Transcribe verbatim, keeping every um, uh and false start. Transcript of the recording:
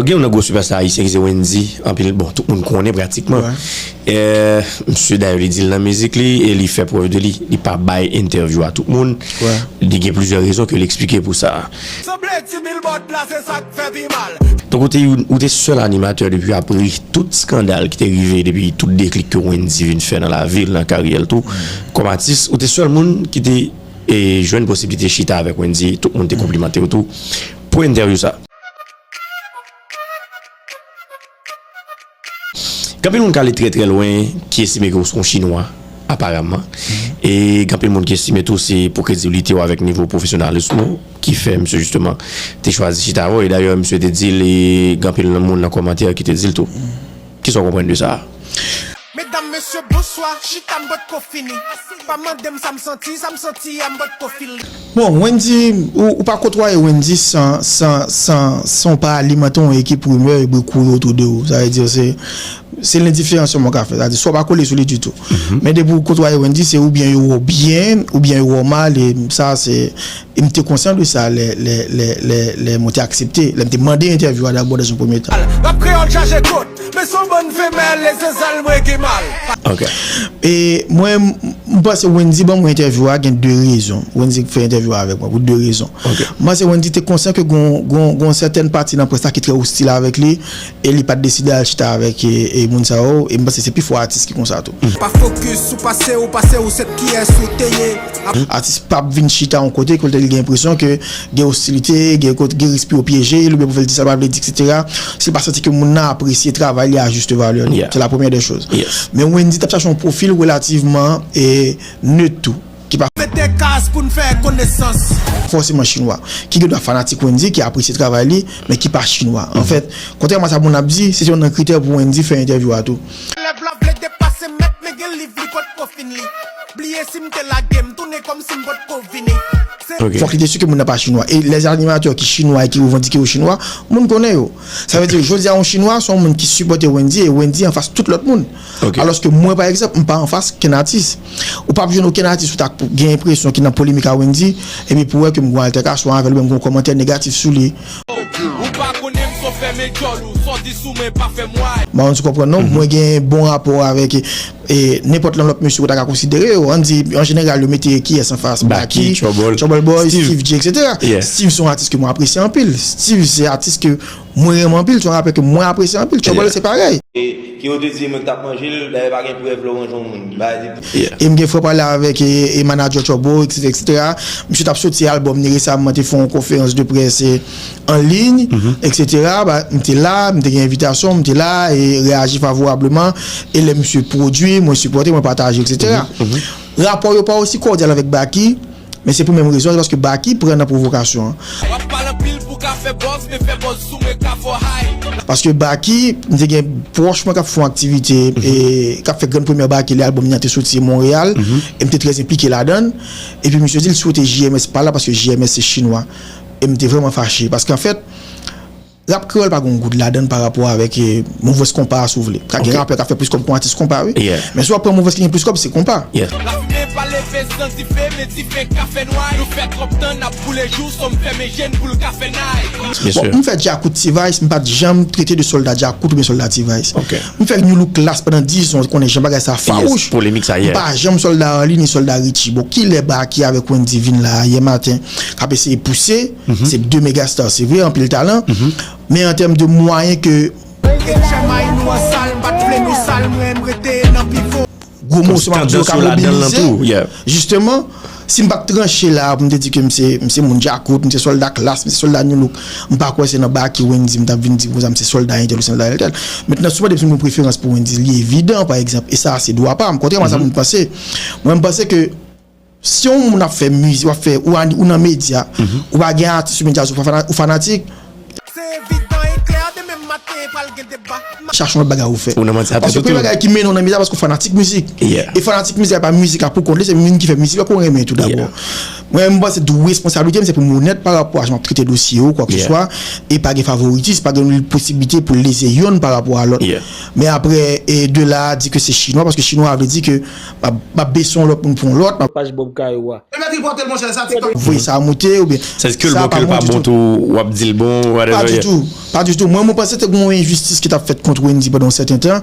Gen youn nan gwo sipèsta ayisyen ki se Wendyy, anpil, bon, tout moun konnen pratikman. Wi. Eh, misye dayè li di l nan mizik li e li fè prèv de li. Li pa bay entèvyou a tout moun. Wi. Li gen plizyè rezon ke li eksplike pou sa. Sanble ti Billboard la, se sa k fè pi mal. Donk, ou te, ou te sèl animatè depi apre tout skandal ki te rive, depi tout deklik ke Wendyy vin fè nan lavi l, nan karyè l tou. Kòm atis, ou te sèl moun ki te, e, jwenn posiblite chita avèk Wendyy, tout moun te konplimante w tou pou entèvyou sa. Gen anpil moun k ale trè, trè lwen, ki estime ke w se yon Chinwa, aparaman. E gen anpil moun ki estime tou se pou kredibilite w avèk nivo pwofesyonalis ou ki fè misye jisteman te chwazi chita avè w. E dayè, misye te di l, e gen anpil moun nan kòmantè ki te di l tou. Kisa w konprann de sa? Medam, mesye, bonswa. Chita, m potko fini. Pa mande m sa m santi, sa m santi a, m potko feel li. Bon, Wendyy, ou, ou pa kotwaye Wendyy san, san, san, san w pa alimante yon ekip rimè e bri kouri otou de ou. Sa vle di, se, se lendiferans sèlman w ka fè. Sa vle di, swa w pa kole sou li ditou. Men depi w kotwaye Wendyy, se oubyen yo wè w byen, oubyen yo wè w mal, e sa, se, e m te konsyan de sa lè, lè, lè, lè, lè mwen te aksepte, lè m te mande entèvyou a dabò dans un premier temps. Rap kreyòl chache kot, men se yon bann femèl e se sèl mwen ki mal. Ok. E mwen, m, m panse Wendyy ban mwen entèvyou a, gen de rezon. Wendyy fè entèvyou a avèk mwen pou de rezon. Ok. M panse Wendyy te konsyan ke gon, gon, gon sètèn pati nan près la ki trè ostil avèk li, e li pa t deside al chita avèk, e, e moun sa yo, e m panse se pifò atis ki konsa tou. Pa fokis sou pase w, pase w se kiyès ou te ye. Atis p ap vin chita yon kote kote li gen enpresyon ke gen ostilite, gen kote, gen risk pou yo pyeje l, oubyen pou fè l di sa l pa vle di, et cetera. Si l pa santi ke moun nan apresye travay li a juste valeur li. Yeah. C'est la première des choses. Yes. Men Wendyy t ap chache yon pwofil relativman, e, nèt tou, ki pa Mete kas pou n fè konesans. Fòseman chinwa, ki gen dwa fanatik Wendyy, ki apresye travay li, men ki pa chinwa. Anfèt, kontrèman a sa moun ap di, se te youn nan kritè pou Wendyy fè entèvyou a tou. Elèv la vle depase mèt, men gen liv li potko fin li. Bliye si m te lage, m tounen kòmsi m potko vini. Se Ok. Fòk li te si ke moun nan pa chinwa. E lè animatè ki chinwa e ki revandike yo chinwa, moun konnen yo. Sa vle di, jodi a, yon chinwa, se yon moun ki sipòte Wendyy, e Wendyy anfas tout lòt moun. Ok. Alòske mwen, pa egzanp, m pa anfas kenn atis. Ou p ap jwenn okenn atis ou ta gen enpresyon ki nan polemik a Wendyy, epi pou wè ke m gon altèkasyon avè l, oubyen m gon kòmantè negatif sou li. Ou pa konnen m son fèmen djòl ou, sa w di sou mwen pa fè m way. M pa konn si w konprann non, mwen gen bon rapò avèk, e, nenpòt lòt mesye ou ta ka konsidere yo. Ann di, an jeneral, yo mete kiyès anfas? Baky, Baky, Trouble. Trouble Boy, Steve. Steve J, et cetera. Yeah. Steve se yon atis ke mwen apresye anpil. Steve se atis ke mwen renmen anpil, se yon rapè ke mwen apresye anpil. Trouble Yeah. se parèy. E ke yo te di mwen ki t ap manje l, dayè pa gen prèv lè w manje yon moun. Bagay de Yeah. E m gen fwa pale avèk, e, e manadjè Trouble, et cetera, et cetera. Misye t ap soti albòm li resaman, te fè yon konferans de près, e, an liy, et cetera. Ba, m te la, m te gen envitasyon, m te la, e reyaji favorableman. E lè misye pwodui, mwen sipòte, mwen pataje, et cetera. Rapò yo pa osi kòdyal avèk Baky, men se pou menm rezon, se paske Baky pran nan pwovokasyon an. W ap pale anpil pou ka fè buzz, men fè buzz sou mwen ka fò high. Paske Baky, m te gen pwòch mwen k ap fè yon aktivite, e k ap fè grenn premyè Baky, lè albòm li an te soti Monreyal, e m te trè enplike ladan l. Epi misye di l swete J M S pa la paske J M S se chinwa. E m te vrèman fache. Paske anfèt, rap kreyòl pa gen yon goud ladan l pa rapò avèk, e, movès konpa, si w vle. Ka gen Ok. rapè k ap fè plis kòb ke yon atis konpa, wi. Yeah. Men si w ap pran movès ki gen plis kòb, se konpa. Yeah. Lafimen pa leve san dife, men dife ka fè nway. Nou fè twòp tan, n ap boule jou, sòm fèmen je n pou l ka fè night. Byen Bon, si. m fè Djakout T-Vice, m pa t janm trete de sòlda Djakout oubyen sòlda T-Vice. Ok. M fè Nu-Look Klass pandan dizan, konnen jan bagay sa Yes, fawouch. polemik sa, yeah. M pa janm sòlda Arly ni sòlda Richie. Bon, kilè Baky avèk Wendyy vin la a yè maten, k ap eseye pouse, se de megastar, se vre, anpil talan. Men an tèm de mwayen ke Etchèmay nou an sal, m pa t vle nou sal, mwen m rete nan pivo. Gwo moso m ap di yo ka mobilize. Jisteman, si m pa t tranche la pou m te di ke m se, m se moun Djakout, m se sòlda Klass, m se sòlda Nu-Look, m pa kwè se nan Baky Wendyy m t ap vin di konsa m se sòlda entèl ou sòlda entèl. Mentnan, si w mande m si m gen preferans pou Wendyy, li evidan, pa egzanp, e sa a se dwa pa m, kontrèman a sa moun panse. Mwen, m panse ke si yon moun ap fè mizik, w ap fè, ou, an- ou nan medya, ou pa gen atis sou medya, ou pa fana- ou fanatik, Se evidan e klè, demen maten pral gen deba. chache yon lòt bagay ou fè. Ou nan manti a Paske tout premye tou. bagay ki mennen w nan mizik la, paske w fanatik mizik. Yeah. E fanatik mizik la, pa mizik la pou kont li, se moun ki fè mizik la pou renmen tou dabò. Yeah. Mwen, m panse tou responsablite m, se pou m onèt pa rapò a jan m ap trete dosye yo, kwa ke Yeah. swa, e pa gen favoritis, pa gen posiblite pou leze yonn pa rapò a lòt. Yeah. Men apre, e de la a, di ke se chinwa, paske chinwa a vle di ke m ap, m ap bese yon lòt moun pou yon lòt, m ap Paj Bob Kayo a. E mèt ripote l, monchè, sa TikTok. Voye sa moute, oubyen Sa di ke l sa bon, pa ke l bon pa ditou. bon tou, w ap di l bon, whatever, Pa yeah. ditou, pa ditou. Mwen, mwen panse te gen yon enjistis ki t ap fèt kont Wendy pandan yon sèten tan.